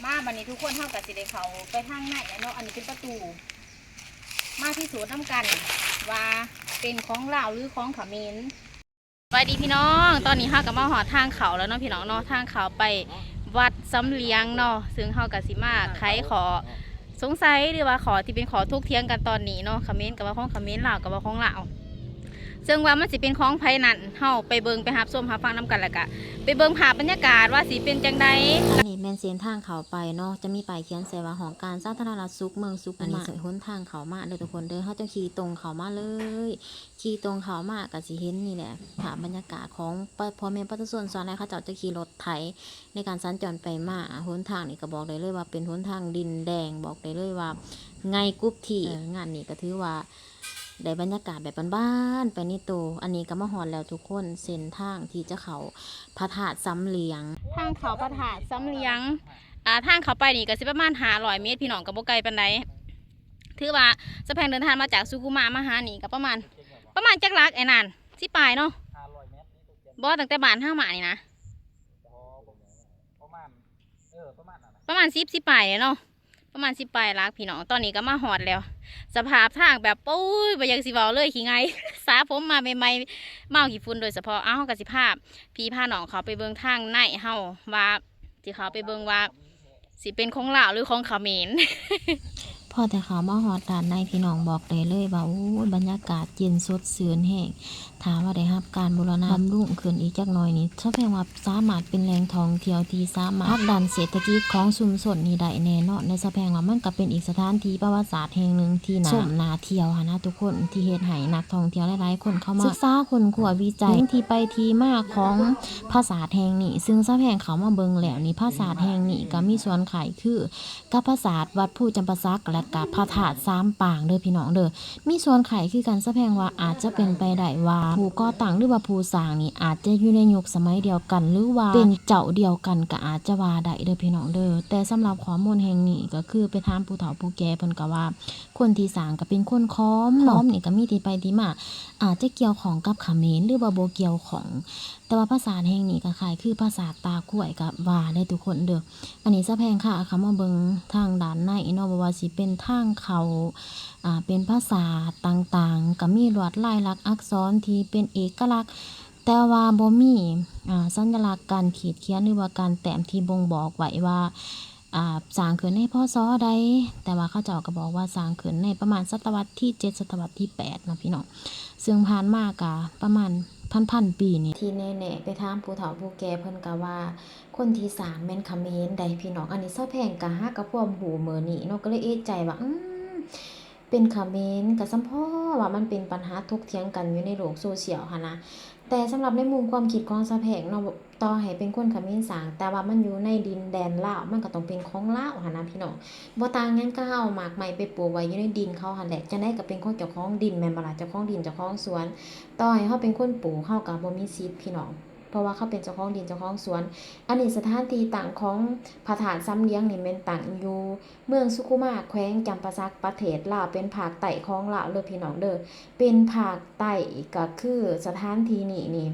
ມາ ບັດນີ້ທຸກຄົນ ເຮົາກໍຊິໄດ້ເຂົ້າໄປທາງໃນແລ້ວເນາະ. ອັນນີ້ເປັນປະຕູ ມາພິສູດນຳກັນວ່າເປັນຂອງລາວ ຫຼື ຂອງຂະເໝນ. ສະບາຍດີພີ່ນ້ອງ, ຕອນນີ້ເຮົາກໍມາຮອດທາງເຂົ້າແລ້ວເນາະພີ່ນ້ອງເນາະ, ທາງເຂົ້າໄປວັດສຳຫຼຽງເນາະ. ເຊິ່ງເຮົາກໍຊິມາໄຂຂໍ້ສົງໄສ ຫຼືວ່າຂໍ້ທີ່ເປັນຂໍ້ຖົກຖຽງກັນຕອນນີ້ເນາະ, ຂະເໝນກໍວ່າຂອງຂະເໝນ, ລາວກໍວ່າຂອງລາວ. ເຊິ່ງວ່າມັນຊິເປັນຂອງໃຜນັ້ນ ເຮົາໄປເບິ່ງໄປຮັບຊົມຮັບຟັງນຳກັນ ແລ້ວກະໄປເບິ່ງພາບບັນຍາກາດວ່າຊິເປັນຈັ່ງໃດ. ອັນນີ້ແມ່ນເສັ້ນທາງເຂົ້າໄປເນາະ, ຈະມີປ້າຍຂຽນໃສ່ວ່າຫ້ອງການສາທາລະນະສຸກເມືອງສຸຂຸມາ. ອັນນີ້ເປັນຫົນທາງເຂົ້າມາເດີທຸກຄົນເດີ, ເຮົາຈະຂີ່ຕົງເຂົ້າມາເລີຍ. ຂີ່ຕົງເຂົ້າມາກໍຊິເຫັນນີ້ແຫຼະ ພາບບັນຍາກາດຂອງ ປະ ພໍ່ແມ່ປະຊາຊົນ. ສ່ວນຫຼາຍເຂົາເຈົ້າຈະຂີ່ລົດໄຖໃນການສັນຈອນໄປມາ. ຫົນທາງນີ້ກໍບອກໄດ້ເລີຍວ່າເປັນຫົນທາງດິນແດງ, ບອກໄດ້ເລີຍວ່າໄງກຸບທີ່. ເອີ ງານນີ້ກໍຖືວ່າ ໄດ້ບັນຍາກາດແບບບ້ານໆໄປໃນໂຕ. ອັນນີ້ກໍມາຮອດແລ້ວທຸກຄົນ, ເສັ້ນທາງທີ່ຈະເຂົ້າພະທາດສຳຫຼຽງ. ທາງເຂົ້າພະທາດສຳຫຼຽງ ອ່າ ທາງເຂົ້າໄປນີ້ກໍຊິປະມານຫ້າຮ້ອຍເມດພີ່ນ້ອງ, ກໍບໍ່ໄກປານໃດ. ຖືວ່າສະແພງເດີນທາງມາຈາກສຸຂຸມາມາຫານີ້ກໍປະມານ ປະມານຈັກຫຼັກໄອ້ນັ້ນ? ສິບປາຍເນາະ. ບໍ່, ຕັ້ງແຕ່ບ້ານເຮົາມານີ້ນະ ປະມານ ເອີ ປະມານນັ້ນນະ ປະມານສິບ ສິບປາຍເນາະ. ປະມານສິບປາຍຫຼັກພີ່ນ້ອງ. ຕອນນີ້ກໍມາຮອດແລ້ວ, ສະພາບທາງແບບ ໂອ້ຍ ບໍ່ຢາກຊິເວົ້າເລີຍ, ຂີ້ໄງ່. ສະຜົມມາໃໝ່ໆ ເມົາຂີ້ຝຸ່ນໂດຍສະເພາະ. ເອົາ ເຮົາກໍຊິພາພີ່ພານ້ອງເຂົ້າໄປເບິ່ງທາງໃນເຮົາ ວ່າ ຊິເຂົ້າໄປເບິ່ງວ່າຊິເປັນຂອງລາວ ຫຼື ຂອງຂະເໝນ. ພໍແຕ່ເຂົ້າມາຮອດດ້ານໃນ ພີ່ນ້ອງ ບອກໄດ້ເລີຍວ່າ ໂອ້ຍ ບັນຍາກາດເຢັນສົດຊື່ນແຮງ. ຖ້າວ່າໄດ້ຮັບການບູລະນະບຳລຸງຂຶ້ນອີກຈັກໜ້ອຍນີ້ ສະແພງວ່າສາມາດເປັນແຫຼ່ງທ່ອງທ່ຽວທີ່ສາມາດຜັກດັນເສດຖະກິດຂອງຊຸມຊົນນີ້ໄດ້ແນ່ນອນ. ແລະ ສະແພງວ່າມັນກໍເປັນອີກສະຖານທີ່ປະຫວັດສາດແຫ່ງໜຶ່ງທີ່ໜ້າຊົມໜ້າທ່ຽວຫັ້ນນະທຸກຄົນ, ທີ່ເຮັດໃຫ້ນັກທ່ອງທ່ຽວຫຼາຍໆຄົນເຂົ້າມາສຶກສາຄົ້ນຄວ້າວິໄຈເຖິງທີ່ໄປທີ່ມາຂອງຜາສາດແຫ່ງນີ້. ຊຶ່ງສະແພງເຂົ້າມາເບິ່ງແລ້ວນີ້ ຜາສາດແຫ່ງນີ້ກໍມີສ່ວນຄ້າຍຄື ກັບຜາສາດວັດພູຈຳປາສັກ ແລະກະພະທາດສາມປາງເດີພີ່ນ້ອງເດີ. ມີສ່ວນຄ້າຍຄືກັນ, ສະແພງວ່າອາດຈະເປັນໄປໄດ້ວ່າຜູ້ກໍ່ຕັ້ງ ຫຼືວ່າຜູ້ສ້າງນີ້ອາດຈະຢູ່ໃນຍຸກສະໄໝດຽວກັນ ຫຼືວ່າເປັນເຈົ້າດຽວກັນກໍອາດຈະວ່າໄດ້ເດີພີ່ນ້ອງເດີ. ແຕ່ສຳລັບຂໍ້ມູນແຫ່ງນີ້ກໍຄືໄປຖາມຜູ້ເຖົ້າຜູ້ແກ່ ເພິ່ນກໍວ່າຄົນທີ່ສ້າງກໍເປັນຄົນຂອມເນາະ, ຂອມນີ້ກໍມີທີ່ໄປທີ່ມາ ອາດຈະກ່ຽວຂ້ອງກັບຂະເໝນ ຫຼືວ່າບໍ່ກ່ຽວຂ້ອງ. ແຕ່ວ່າຜາສາດແຫ່ງນີ້ກໍຄ້າຍຄືຜາສາດຕາຄວາຍກໍວ່າໄດ້ທຸກຄົນເດີ. ອັນນີ້ສະແພງພາເຂົ້າມາເບິ່ງທາງດ້ານໃນເນາະ, ບໍ່ວ່າຊິເປັນທາງເຂົ້າ ອ່າ ເປັນຜາສາດຕ່າງໆ ກໍມີລວດລາຍລັກອັກສອນທີ່ເປັນເອກະລັກ, ແຕ່ວ່າບໍ່ມີ ອ່າ ສັນຍະລັກການຂີດຂຽນ ຫຼືວ່າການແຕ້ມທີ່ບົ່ງບອກໄວ້ວ່າ ອ່າ ສ້າງຂຶ້ນໃນ ພ.ສ. ໃດ, ແຕ່ວ່າເຂົາເຈົ້າກໍບອກວ່າສ້າງຂຶ້ນໃນປະມານສະຕະວັດທີເຈັດ ສະຕະວັດທີແປດນະພີ່ນ້ອງ, ເຊິ່ງຜ່ານມາກໍປະມານພັນໆປີນີ້. ທີ່ແນ່ໆ ໄປຖາມຜູ້ເຖົ້າຜູ້ແກ່ ເພິ່ນກໍວ່າຄົນທີ່ສ້າງແມ່ນຂະເໝນໃດ໋ພີ່ນ້ອງ. ອັນນີ້ສາວແພງກໍຫາກັບຄວາມຮູ້ມື້ນີ້ເນາະ, ກໍເລີຍເອະໃຈວ່າ ອືມ ເປັນຂະເໝນ ກໍສ່ຳພໍວ່າມັນເປັນບັນຫາຖົກຖຽງກັນຢູ່ໃນໂລກໂຊຊຽວຫັ້ນນະ. ແຕ່ສຳລັບໃນມຸມຄວາມຄິດຂອງສາວແພງເນາະ, ຕໍ່ໃຫ້ເປັນຄົນຂະເໝນສ້າງ ແຕ່ວ່າມັນຢູ່ໃນດິນແດນລາວ ມັນກໍຕ້ອງເປັນຂອງລາວຫັ້ນນະພີ່ນ້ອງ. ບໍ່ຕ່າງຫຍັງກັບເຮົາເອົາໝາກໄມ້ໄປປູກໄວ້ຢູ່ໃນດິນເຂົາຫັ້ນແຫຼະ, ຈັ່ງໃດກໍເປັນຂອງເຈົ້າຂອງດິນແມ່ນບໍ່ລະ, ເຈົ້າຂອງດິນເຈົ້າຂອງສວນ. ຕໍ່ໃຫ້ເຮົາເປັນຄົນປູກ ເຮົາກໍບໍ່ມີສິດພີ່ນ້ອງ, ເພາະວ່າເຂົາເປັນເຈົ້າຂອງດິນເຈົ້າຂອງສວນ. ອັນນີ້ສະຖານທີ່ຕັ້ງຂອງພະທາດສຳຫຼຽງນີ້ແມ່ນຕັ້ງຢູ່ເມືອງສຸຂຸມາ ແຂວງຈຳປາສັກ ປະເທດລາວ, ເປັນພາກໃຕ້ຂອງລາວເດີພີ່ນ້ອງເດີ. ເປັນພາກໃຕ້ ກໍຄືສະຖານທີ່ນີ້ນີ້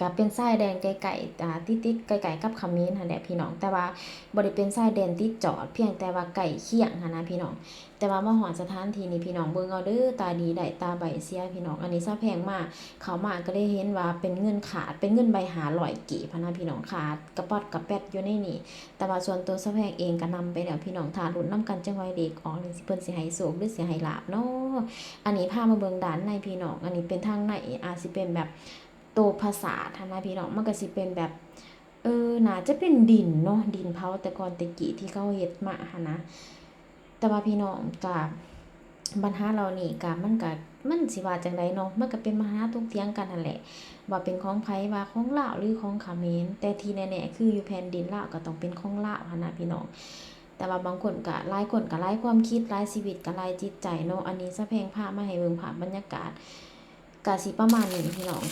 ກະເປັນຊາຍແດນໃກ້ໆ ອ່າ ຕິດໆ ໃກ້ໆ ກັບຂະເໝນຫັ້ນແຫຼະພີ່ນ້ອງ, ແຕ່ວ່າບໍ່ໄດ້ເປັນຊາຍແດນຕິດຈອດ, ພຽງແຕ່ວ່າໃກ້ຄຽງຫັ້ນນະພີ່ນ້ອງ. ແຕ່ວ່າມາຮອດສະຖານທີ່ນີ້ ພີ່ນ້ອງເບິ່ງເອົາເດີ, ຕາດີໄດ້ຕາໃບເສຍພີ່ນ້ອງ. ອັນນີ້ສາວແພງມາ ເຂົ້າມາກໍເລີຍເຫັນວ່າເປັນເງິນຂາດ, ເປັນເງິນໃບຫ້າຮ້ອຍກີບຫັ້ນນະພີ່ນ້ອງ, ຂາດກະປັອດກະແປດຢູ່ໃນນີ້. ແຕ່ວ່າສ່ວນໂຕສາວແພງເອງກໍນຳໄປແລ້ວພີ່ນ້ອງ, ຖ້າລຸ້ນນຳກັນ ຈັກໜ້ອຍເລກອອກນີ້ ເພິ່ນຊິໃຫ້ໂຊກ ຫຼື ຊິໃຫ້ລາບເນາະ. ອັນນີ້ພາມາເບິ່ງດ້ານໃນພີ່ນ້ອງ, ອັນນີ້ເປັນທາງໃນ ອາດຊິເປັນແບບ ໂຕຜາສາດຫັ້ນນະພີ່ນ້ອງ, ມັນກໍຊິເປັນແບບ ເອີ ໜ້າຈະເປັນດິນເນາະ, ດິນເຜົາແຕ່ກ່ອນແຕ່ກີ້ທີ່ເຂົາເຮັດມາຫັ້ນນະ. ແຕ່ວ່າພີ່ນ້ອງ ກະບັນຫາເຫຼົ່ານີ້ກະ ມັນກະ ມັນຊິວ່າຈັ່ງໃດເນາະ, ມັນກະເປັນບັນຫາຖົກຖຽງກັນຫັ້ນແຫຼະ ວ່າເປັນຂອງໃຜ, ວ່າຂອງລາວ ຫຼື ຂອງຂະເໝນ. ແຕ່ທີ່ແນ່ໆ ຄືຢູ່ແຜ່ນດິນລາວກໍຕ້ອງເປັນຂອງລາວຫັ້ນນະພີ່ນ້ອງ. ແຕ່ວ່າບາງຄົນກະ ຫຼາຍຄົນກະຫຼາຍຄວາມຄິດ, ຫຼາຍຊີວິດກະຫຼາຍຈິດໃຈເນາະ. ອັນນີ້ສາວແພງພາມາໃຫ້ເບິ່ງພາບບັນຍາກາດ ກະຊິປະມານນີ້ພີ່ນ້ອງ.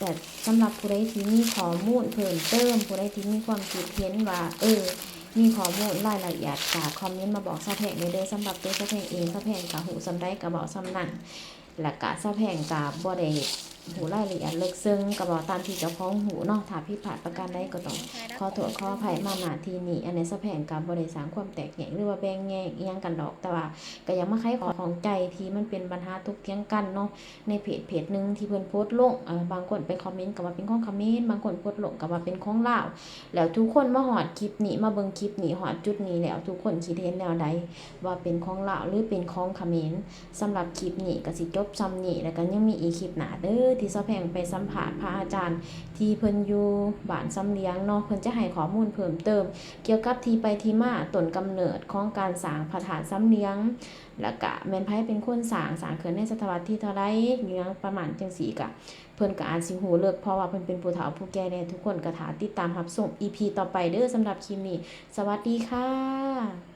ແຕ່ສຳລັບຜູ້ໃດທີ່ມີຂໍ້ມູນເພີ່ມເຕີມ, ຜູ້ໃດທີ່ມີຄວາມຄິດເຫັນວ່າ ເອີ ມີຂໍ້ມູນລາຍລະອຽດ ກະຄອມເມັນມາບອກສາວແພງແດ່ເດີ. ສຳລັບໂຕສາວແພງເອງ, ສາວແພງກະຮູ້ສ່ຳໃດກະເວົ້າສ່ຳນັ້ນ, ແລ້ວກະສາວແພງກະບໍ່ໄດ້ ຮູ້ລາຍລະອຽດເລິກເຊິ່ງ ກໍເວົ້າຕາມທີ່ເຈົ້າຂອງຮູ້ເນາະ. ຖ້າຜິດພາດປະການໃດກໍຕ້ອງຂໍໂທດຂໍອະໄພມາ ນະທີ່ນີ້. ອັນນີ້ສາວແພງກໍບໍ່ໄດ້ສ້າງຄວາມແຕກແຍກ ຫຼືວ່າແບ່ງແຍກອີ່ຫຍັງກັນດອກ, ແຕ່ວ່າກໍຢາກມາໄຂຂໍ້ຂ້ອງໃຈທີ່ມັນເປັນບັນຫາຖົກຖຽງກັນເນາະ ໃນເພຈເພຈໜຶ່ງທີ່ເພິ່ນໂພສລົງ. ເອີ ບາງຄົນໄປຄອມເມັນກໍວ່າເປັນຂອງຂະເໝນ, ບາງຄົນໂພສລົງກໍວ່າເປັນຂອງລາວ. ແລ້ວທຸກຄົນມາຮອດຄລິບນີ້ ມາເບິ່ງຄລິບນີ້ຮອດຈຸດນີ້ແລ້ວ ທຸກຄົນຄິດເຫັນແນວໃດ ວ່າເປັນຂອງລາວ ຫຼື ເປັນຂອງຂະເໝນ? ສຳລັບຄລິບນີ້ກໍຊິຈົບສ່ຳນີ້ ແລ້ວກໍຍັງມີອີກຄລິບໜ້າເດີ ທີ່ສາວແພງໄປສຳພາດພະອາຈານທີ່ເພິ່ນຢູ່ບ້ານສຳລຽງເນາະ. ເພິ່ນຈະໃຫ້ຂໍ້ມູນເພີ່ມເຕີມກ່ຽວກັບທີ່ໄປທີ່ມາ ຕົ້ນກຳເນີດຂອງການສ້າງພະທາດສຳລຽງ ແລ້ວກະແມ່ນໃຜເປັນຄົນສ້າງ, ສ້າງຂຶ້ນໃນສະຕະວັດທີເທົ່າໃດ ອີ່ຫຍັງປະມານຈັ່ງຊີ້. ກະເພິ່ນກະອາດຊິຮູ້ເລິກ ເພາະວ່າເພິ່ນເປັນຜູ້ເຖົ້າຜູ້ແກ່ແດ່. ທຸກຄົນກໍຖ້າຕິດຕາມຮັບຊົມອີພີຕໍ່ໄປເດີ. ສຳລັບຄລິບນີ້ ສະຫວັດດີຄ່ະ.